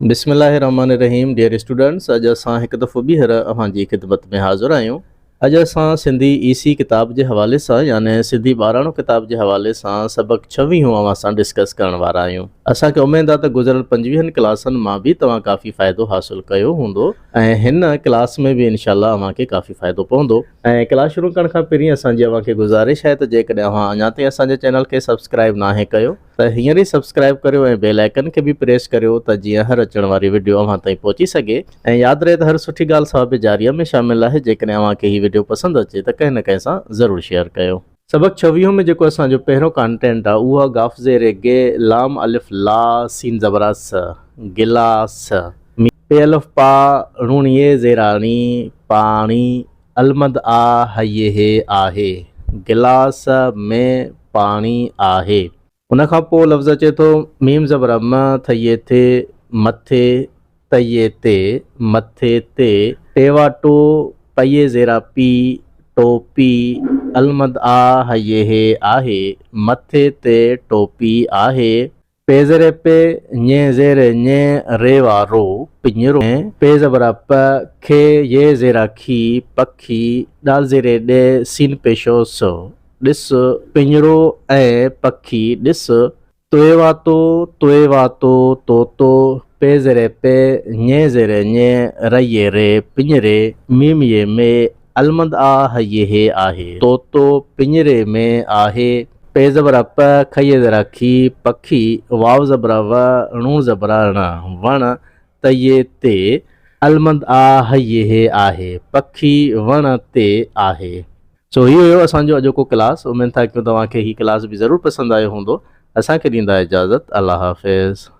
بسم الله الرحمن الرحيم ڊيئر اسٽوڊنٽس اڄ اسان هڪ دفعو ٻيهر اوهان جي خدمت ۾ حاضر آهيون اڄ اسان سنڌي اي سي ڪتاب جي حوالي سان يعني سنڌي ٻاراڻو ڪتاب جي حوالي سان سبق ڇويهون اوهان سان ڊسڪس ڪرڻ وارا آهيون اسان کي اميد آهي ته گذريل پنجويهن ڪلاسن مان به توهان ڪافي فائدو حاصل ڪيو هوندو ۽ هن ڪلاس ۾ به انشاء الله اوهان کي ڪافي فائدو پوندو ۽ ڪلاس شروع ڪرڻ کان پهرين اسان جي اوهان کي گذارش آهي ته جيڪڏهن اوهان اڃا تائين اسان جي چينل کي سبسڪرائب ناهي ڪيو ته هينئر ئي سبسڪرائيب ڪريو ۽ بيل آئيڪن کي به پريس ڪريو ته جيئن هر اچڻ واري وڊيو اوهان تائين پهچي سگهي ۽ ياد رهي ته هر سٺي ڳالهه ثواب جاريه ۾ شامل آهي جيڪڏهن اوهان کي هي وڊيو پسند اچي ته ڪنهن نه ڪنهن سان ضرور شيئر ڪيو. سبق ڇويهون ۾ جيڪو اسان جو پهريون ڪانٽينٽ آهي اهو آهي گاف زير گي لام الف لا سين زبر س گلاس ميم پي الف پا ڻون يي زير آ ڻي پاڻي المد آ هيء هي آهي. گلاس ۾ پاڻي آهي. ان کان پوء لفظ اچي ٿو ميم زبر م، ٿئي ٿي، مٿي، تئي تي، مٿي تي، ٽيواٽو، پئي زيرا پي، ٽوپي، المد آ هيء هي آهي، مٿي تي ٽوپي آهي. پي زير پ، ڃ زير ڃ، ري وا رو، پڃرو، پ زبر پ، کي ي زير کي، پکي، ڏ زير ڏ، سين پيشو س، ڏس، پڃرو ۽ پکي ڏس، توئي وا تو، توئي وا تو، طوطو، پ زير پ، ڃ زير ڃ، ر ي ري، پڃري، ميم ي مي، المد آ ه ي هي آهي. طوطو پڃري ۾ آهي. پ زبر پ، خ ي زير کي، پکي، واو زبر و، ڻ زبر ڻ، وڻ، ت ي تي، المد آ ه ي هي آهي. پکي وڻ تي آهي. سو هي هيو اسان جو اڄوڪو ڪلاس. اميد ٿا ڪيون توهان کي هي ڪلاس به ضرور پسند آيو هوندو. اسان کي ڏيندا اجازت. الله حافظ.